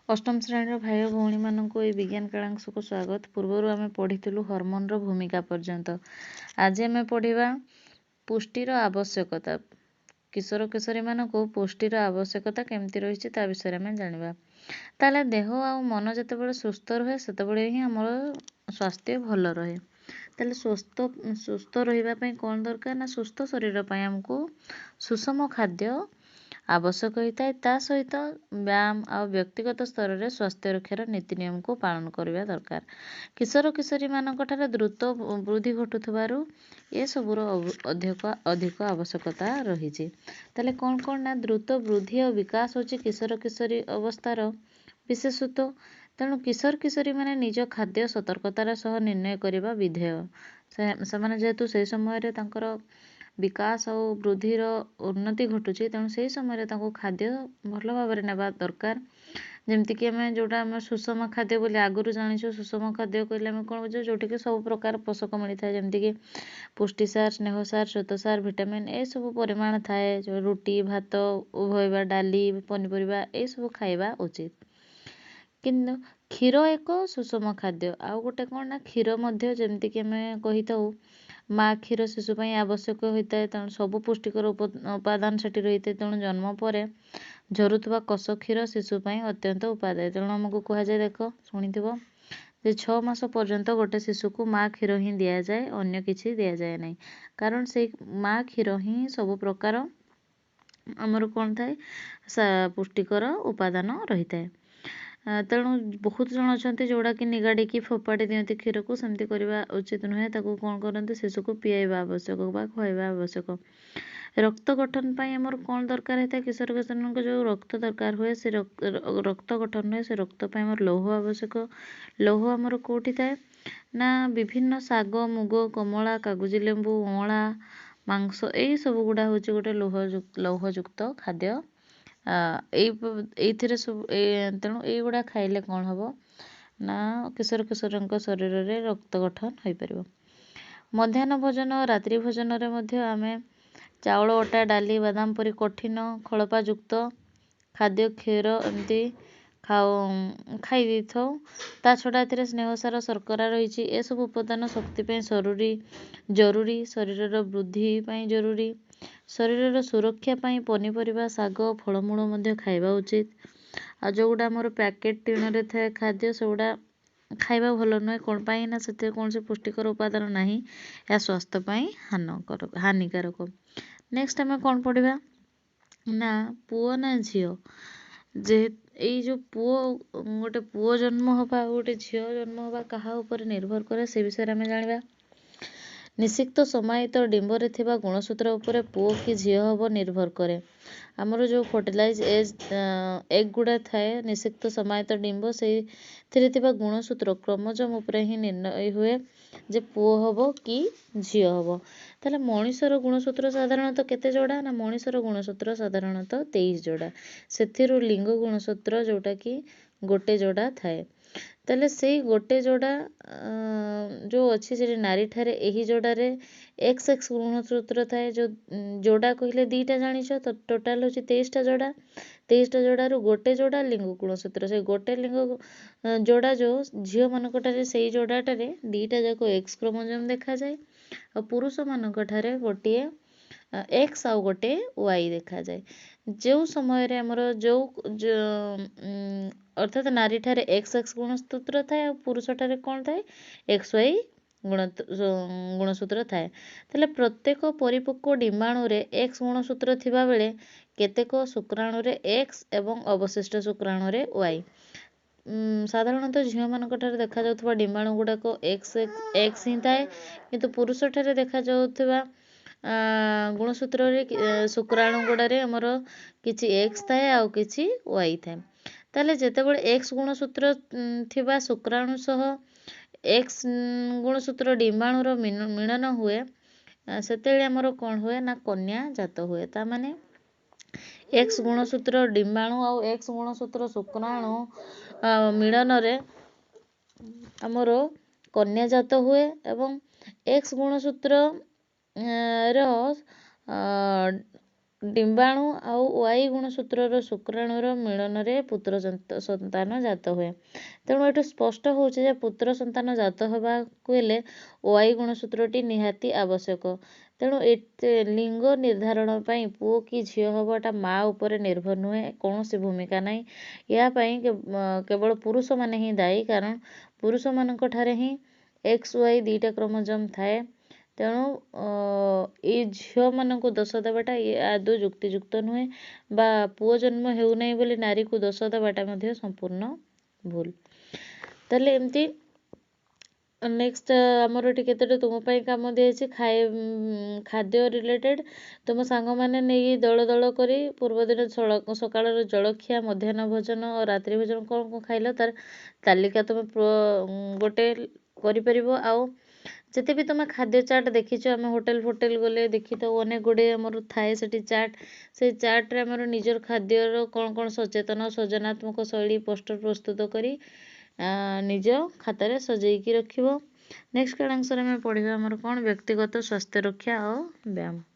ଅଷ୍ଟମ ଶ୍ରେଣୀର ଭାଇ ଓ ଭଉଣୀମାନଙ୍କୁ ଏଇ ବିଜ୍ଞାନ କାଳାଂଶକୁ ସ୍ୱାଗତ। ପୂର୍ବରୁ ଆମେ ପଢ଼ିଥିଲୁ ହରମୋନର ଭୂମିକା ପର୍ଯ୍ୟନ୍ତ। ଆଜି ଆମେ ପଢ଼ିବା ପୁଷ୍ଟିର ଆବଶ୍ୟକତା। କିଶୋର କିଶୋରୀମାନଙ୍କୁ ପୁଷ୍ଟିର ଆବଶ୍ୟକତା କେମିତି ରହିଛି ତା ବିଷୟରେ ଆମେ ଜାଣିବା। ତାହେଲେ ଦେହ ଆଉ ମନ ଯେତେବେଳେ ସୁସ୍ଥ ରୁହେ, ସେତେବେଳେ ହିଁ ଆମର ସ୍ୱାସ୍ଥ୍ୟ ଭଲ ରହେ। ତାହେଲେ ସୁସ୍ଥ ରହିବା ପାଇଁ କ'ଣ ଦରକାର ନା, ସୁସ୍ଥ ଶରୀର ପାଇଁ ଆମକୁ ସୁଷମ ଖାଦ୍ୟ ଆବଶ୍ୟକ ହୋଇଥାଏ। ତା ସହିତ ବ୍ୟାୟାମ ଆଉ ବ୍ୟକ୍ତିଗତ ସ୍ତରରେ ସ୍ୱାସ୍ଥ୍ୟ ରକ୍ଷାର ନୀତି ନିୟମକୁ ପାଳନ କରିବା ଦରକାର। କିଶୋର କିଶୋରୀମାନଙ୍କ ଠାରେ ଦ୍ରୁତ ବୃଦ୍ଧି ଘଟୁଥିବାରୁ ଏସବୁର ଅଧିକ ଆବଶ୍ୟକତା ରହିଛି। ତାହେଲେ କ'ଣ କ'ଣ ନା, ଦ୍ରୁତ ବୃଦ୍ଧି ଆଉ ବିକାଶ ହେଉଛି କିଶୋର କିଶୋରୀ ଅବସ୍ଥାର ବିଶେଷତ୍ୱ। ତେଣୁ କିଶୋର କିଶୋରୀମାନେ ନିଜ ଖାଦ୍ୟ ସତର୍କତାର ସହ ନିର୍ଣ୍ଣୟ କରିବା ବିଧେୟ। ସେମାନେ ଯେହେତୁ ସେହି ସମୟରେ ତାଙ୍କର ବିକାଶ ଆଉ ବୃଦ୍ଧିର ଉନ୍ନତି ଘଟୁଛି, ତେଣୁ ସେହି ସମୟରେ ତାଙ୍କୁ ଖାଦ୍ୟ ଭଲ ଭାବରେ ନେବା ଦରକାର। ଯେମିତିକି ଆମେ ଯେଉଁଟା ଆମେ ସୁଷମ ଖାଦ୍ୟ ବୋଲି ଆଗରୁ ଜାଣିଛୁ। ସୁଷମ ଖାଦ୍ୟ କହିଲେ ଆମେ କ'ଣ ବୁଝୁ? ଯେଉଁଠିକି ସବୁ ପ୍ରକାର ପୋଷକ ମିଳିଥାଏ, ଯେମିତିକି ପୁଷ୍ଟିସାର, ସ୍ନେହସାର, ଶ୍ୱେତସାର, ଭିଟାମିନ୍ ଏସବୁ ପରିମାଣ ଥାଏ। ଯେଉଁ ରୁଟି, ଭାତ, ଉଭୟ ବା ଡାଲି, ପନିପରିବା ଏସବୁ ଖାଇବା ଉଚିତ। କିନ୍ତୁ କ୍ଷୀର ଏକ ସୁଷମ ଖାଦ୍ୟ। ଆଉ ଗୋଟେ କ'ଣ ନା, କ୍ଷୀର ମଧ୍ୟ, ଯେମିତିକି ଆମେ କହିଥାଉ ମା କ୍ଷୀର ଶିଶୁ ପାଇଁ ଆବଶ୍ୟକ ହୋଇଥାଏ। ତେଣୁ ସବୁ ପୁଷ୍ଟିକର ଉପାଦାନ ସେଠି ରହିଥାଏ। ତେଣୁ ଜନ୍ମ ପରେ ଝରୁଥିବା କଷ କ୍ଷୀର ଶିଶୁ ପାଇଁ ଅତ୍ୟନ୍ତ ଉପାଦେୟ। ତେଣୁ ଆମକୁ କୁହାଯାଏ, ଦେଖ ଶୁଣିଥିବ ଯେ 6 ମାସ ପର୍ଯ୍ୟନ୍ତ ଗୋଟେ ଶିଶୁକୁ ମା କ୍ଷୀର ହିଁ ଦିଆଯାଏ, ଅନ୍ୟ କିଛି ଦିଆଯାଏ ନାହିଁ। କାରଣ ସେଇ ମା କ୍ଷୀର ହିଁ ସବୁ ପ୍ରକାର ଆମର କ'ଣ ଥାଏ, ପୁଷ୍ଟିକର ଉପାଦାନ ରହିଥାଏ। ତେଣୁ ବହୁତ ଜଣ ଅଛନ୍ତି ଯେଉଁଟାକି ନିଗାଡ଼ିକି ଫୋପାଡ଼ି ଦିଅନ୍ତି କ୍ଷୀରକୁ। ସେମିତି କରିବା ଉଚିତ ନୁହେଁ। ତାକୁ କ'ଣ କରନ୍ତି, ଶିଶୁକୁ ପିଆଇବା ଆବଶ୍ୟକ ବା ଖୁଆଇବା ଆବଶ୍ୟକ। ରକ୍ତ ଗଠନ ପାଇଁ ଆମର କ'ଣ ଦରକାର ହେଇଥାଏ? କିଶୋର କିଶୋରୀଙ୍କ ଯେଉଁ ରକ୍ତ ଦରକାର ହୁଏ, ସେ ରକ୍ତ ଗଠନ ହୁଏ, ସେ ରକ୍ତ ପାଇଁ ଆମର ଲୌହ ଆବଶ୍ୟକ। ଲୌହ ଆମର କେଉଁଠି ଥାଏ ନା, ବିଭିନ୍ନ ଶାଗ, ମୁଗ, କମଳା, କାଗଜି ଲେମ୍ବୁ, ଅଁଳା, ମାଂସ ଏଇ ସବୁ ଗୁଡ଼ା ହେଉଛି ଗୋଟେ ଲୌହଯୁକ୍ତ ଖାଦ୍ୟ। ଏଇଥିରେ ସବୁ। ତେଣୁ ଏଇଗୁଡ଼ା ଖାଇଲେ କ'ଣ ହେବ ନା, କିଶୋର କିଶୋରୀଙ୍କ ଶରୀରରେ ରକ୍ତ ଗଠନ ହୋଇପାରିବ। ମଧ୍ୟାହ୍ନ ଭୋଜନ, ରାତ୍ରି ଭୋଜନରେ ମଧ୍ୟ ଆମେ ଚାଉଳ, ଅଟା, ଡାଲି, ବାଦାମ ପରି କଠିନ ଖୋଳପାଯୁକ୍ତ ଖାଦ୍ୟ, କ୍ଷୀର ଏମିତି ଖାଇ ଦେଇଥାଉ। ତା ଛଡ଼ା ଏଥିରେ ସ୍ନେହସାର, ଶର୍କରା ରହିଛି। ଏସବୁ ଉପାଦାନ ଶକ୍ତି ପାଇଁ ଜରୁରୀ, ଶରୀରର ବୃଦ୍ଧି ପାଇଁ ଜରୁରୀ। ଶରୀରର ସୁରକ୍ଷା ପାଇଁ ପନିପରିବା, ଶାଗ, ଫଳମୂଳ ମଧ୍ୟ ଖାଇବା ଉଚିତ। ଆଉ ଯେଉଁଗୁଡ଼ା ଆମର ପ୍ୟାକେଟ୍ ଟିଣରେ ଥାଏ ଖାଦ୍ୟ, ସେଗୁଡ଼ା ଖାଇବା ଭଲ ନୁହେଁ। କ'ଣ ପାଇଁ ନା, ସେଥିରେ କୌଣସି ପୁଷ୍ଟିକର ଉପାଦାନ ନାହିଁ, ଏହା ସ୍ୱାସ୍ଥ୍ୟ ପାଇଁ ହାନିକାରକ। ନେକ୍ସଟ ଆମେ କ'ଣ ପଢ଼ିବା ନା, ପୁଅ ନା ଝିଅ। ଯେ ଏଇ ଯେଉଁ ପୁଅ, ଗୋଟେ ପୁଅ ଜନ୍ମ ହେବା ଆଉ ଗୋଟେ ଝିଅ ଜନ୍ମ ହେବା କାହା ଉପରେ ନିର୍ଭର କରେ, ସେ ବିଷୟରେ ଆମେ ଜାଣିବା। ନିଷିକ୍ତ ସମାହିତ ଡିମ୍ବରେ ଥିବା ଗୁଣସୂତ୍ର ଉପରେ ପୁଅ କି ଝିଅ ହେବ ନିର୍ଭର କରେ। ଆମର ଯେଉଁ ଫର୍ଟିଲାଇଜ୍ ଏଗ୍ ଗୁଡ଼ା ଥାଏ, ନିଷିକ୍ତ ସମାହିତ ଡିମ୍ବ, ସେଇଥିରେ ଥିବା ଗୁଣସୂତ୍ର କ୍ରୋମୋଜୋମ୍ ଉପରେ ହିଁ ନିର୍ଣ୍ଣୟ ହୁଏ ଯେ ପୁଅ ହେବ କି ଝିଅ ହେବ। ତାହେଲେ ମଣିଷର ଗୁଣସୂତ୍ର ସାଧାରଣତଃ କେତେ ଯୋଡ଼ା ନା, ମଣିଷର ଗୁଣସୂତ୍ର ସାଧାରଣତଃ 23 ଯୋଡ଼ା। ସେଥିରୁ ଲିଙ୍ଗ ଗୁଣସୂତ୍ର ଯେଉଁଟାକି ଗୋଟେ ଯୋଡ଼ା ଥାଏ। ତାହେଲେ ସେଇ ଗୋଟେ ଯୋଡ଼ା ଯେଉଁ ଅଛି, ସେଠି ନାରୀଠାରେ ଏହି ଯୋଡ଼ାରେ ଏକ୍ସ ଏକ୍ସ ଗୁଣସୂତ୍ର ଥାଏ। ଯେଉଁ ଯୋଡ଼ା କହିଲେ 2ଟା ଜାଣିଛ ତ, ଟୋଟାଲ୍ ହେଉଛି 23ଟା ଯୋଡ଼ା। 23ଟା ଯୋଡ଼ାରୁ ଗୋଟେ ଯୋଡ଼ା ଲିଙ୍ଗ ଗୁଣସୂତ୍ର। ସେଇ ଗୋଟେ ଲିଙ୍ଗ ଯୋଡ଼ା ଯେଉଁ ଝିଅମାନଙ୍କଠାରେ, ସେଇ ଯୋଡ଼ାଟାରେ 2ଟା ଯାକ ଏକ୍ସ କ୍ରୋମୋଜୋମ୍ ଦେଖାଯାଏ, ଆଉ ପୁରୁଷମାନଙ୍କଠାରେ ଗୋଟିଏ ଏକ୍ସ ଆଉ ଗୋଟେ ୱାଇ ଦେଖାଯାଏ। ଯେଉଁ ସମୟରେ ଆମର ଯେଉଁ ଅର୍ଥାତ୍ ନାରୀଠାରେ ଏକ୍ସ ଏକ୍ସ ଗୁଣସୂତ୍ର ଥାଏ ଆଉ ପୁରୁଷଠାରେ କ'ଣ ଥାଏ? ଏକ୍ସ ୱାଇ ଗୁଣସୂତ୍ର ଥାଏ। ତାହେଲେ ପ୍ରତ୍ୟେକ ପରିପକ୍ୱ ଡିମ୍ବାଣୁରେ ଏକ୍ସ ଗୁଣସୂତ୍ର ଥିବାବେଳେ କେତେକ ଶୁକ୍ରାଣୁରେ ଏକ୍ସ ଏବଂ ଅବଶିଷ୍ଟ ଶୁକ୍ରାଣୁରେ ୱାଇ। ସାଧାରଣତଃ ଝିଅମାନଙ୍କଠାରେ ଦେଖାଯାଉଥିବା ଡିମ୍ବାଣୁ ଗୁଡ଼ାକ ଏକ୍ସ ଏକ୍ସ ହିଁ ଥାଏ, କିନ୍ତୁ ପୁରୁଷଠାରେ ଦେଖାଯାଉଥିବା ଗୁଣସୂତ୍ରରେ ଶୁକ୍ରାଣୁ ଗୁଡ଼ାରେ ଆମର କିଛି ଏକ୍ସ ଥାଏ ଆଉ କିଛି ୱାଇ ଥାଏ। ତାହେଲେ ଯେତେବେଳେ ଏକ୍ସ ଗୁଣସୂତ୍ର ଥିବା ଶୁକ୍ରାଣୁ ସହ ଏକ୍ସ ଗୁଣସୂତ୍ର ଡିମ୍ବାଣୁର ମିଳନ ହୁଏ, ସେତେବେଳେ ଆମର କ'ଣ ହୁଏ ନା, କନ୍ୟା ଜାତ ହୁଏ। ତା ମାନେ ଏକ୍ସ ଗୁଣସୂତ୍ର ଡିମ୍ବାଣୁ ଆଉ ଏକ୍ସ ଗୁଣସୂତ୍ର ଶୁକ୍ରାଣୁ ମିଳନରେ ଆମର କନ୍ୟା ଜାତ ହୁଏ, ଏବଂ ଏକ୍ସ ଗୁଣସୂତ୍ର ର ଡିମ୍ବାଣୁ ଆଉ ୱାଇ ଗୁଣସୂତ୍ରର ଶୁକ୍ରାଣୁର ମିଳନରେ ପୁତ୍ର ସନ୍ତାନ ଜାତ ହୁଏ। ତେଣୁ ଏଠୁ ସ୍ପଷ୍ଟ ହେଉଛି ଯେ ପୁତ୍ର ସନ୍ତାନ ଜାତ ହେବାକୁ ହେଲେ ୱାଇ ଗୁଣସୂତ୍ରଟି ନିହାତି ଆବଶ୍ୟକ। ତେଣୁ ଏତେ ଲିଙ୍ଗ ନିର୍ଦ୍ଧାରଣ ପାଇଁ ପୁଅ କି ଝିଅ ହେବାଟା ମା ଉପରେ ନିର୍ଭର ନୁହେଁ, କୌଣସି ଭୂମିକା ନାହିଁ। ଏହା ପାଇଁ କେବଳ ପୁରୁଷମାନେ ହିଁ ଦାୟୀ, କାରଣ ପୁରୁଷମାନଙ୍କ ଠାରେ ହିଁ ଏକ୍ସ ୱାଇ ଦୁଇଟା କ୍ରୋମୋଜୋମ୍ ଥାଏ। ତେଣୁ ଏଇ ଝିଅମାନଙ୍କୁ ଦୋଷ ଦେବାଟା ଇଏ ଆଦୌ ଯୁକ୍ତିଯୁକ୍ତ ନୁହେଁ, ବା ପୁଅ ଜନ୍ମ ହେଉନାହିଁ ବୋଲି ନାରୀକୁ ଦୋଷ ଦେବାଟା ମଧ୍ୟ ସମ୍ପୂର୍ଣ୍ଣ ଭୁଲ। ତାହେଲେ ଏମିତି ନେକ୍ସଟ ଆମର ଏଠି କେତେଟା ତୁମ ପାଇଁ କାମ ଦିଆଯାଇଛି ଖାଇ ଖାଦ୍ୟ ରିଲେଟେଡ଼। ତୁମ ସାଙ୍ଗମାନେ ନେଇ ଦଳ ଦଳ କରି ପୂର୍ବଦିନ ସକାଳର ଜଳଖିଆ, ମଧ୍ୟାହ୍ନ ଭୋଜନ ଓ ରାତ୍ରି ଭୋଜନ କ'ଣ କ'ଣ ଖାଇଲ ତାର ତାଲିକା ତୁମେ ଗୋଟେ କରିପାରିବ। ଆଉ ଯେତେ ବି ତୁମେ ଖାଦ୍ୟ ଚାଟ୍ ଦେଖିଛ, ଆମେ ହୋଟେଲ ଫୋଟେଲ ଗଲେ ଦେଖିଥାଉ, ଅନେକ ଗୁଡ଼ିଏ ଆମର ଥାଏ ସେଠି ଚାଟ୍। ସେଇ ଚାଟ୍ରେ ଆମର ନିଜର ଖାଦ୍ୟର କ'ଣ କ'ଣ ସଚେତନ ସର୍ଜନାତ୍ମକ ଶୈଳୀ ପୋଷ୍ଟର ପ୍ରସ୍ତୁତ କରି ନିଜ ଖାତାରେ ସଜେଇକି ରଖିବ। ନେକ୍ସଟ କାଳାଂଶରେ ଆମେ ପଢ଼ିବା ଆମର କ'ଣ ବ୍ୟକ୍ତିଗତ ସ୍ୱାସ୍ଥ୍ୟ ରକ୍ଷା ଆଉ ବ୍ୟାୟାମ।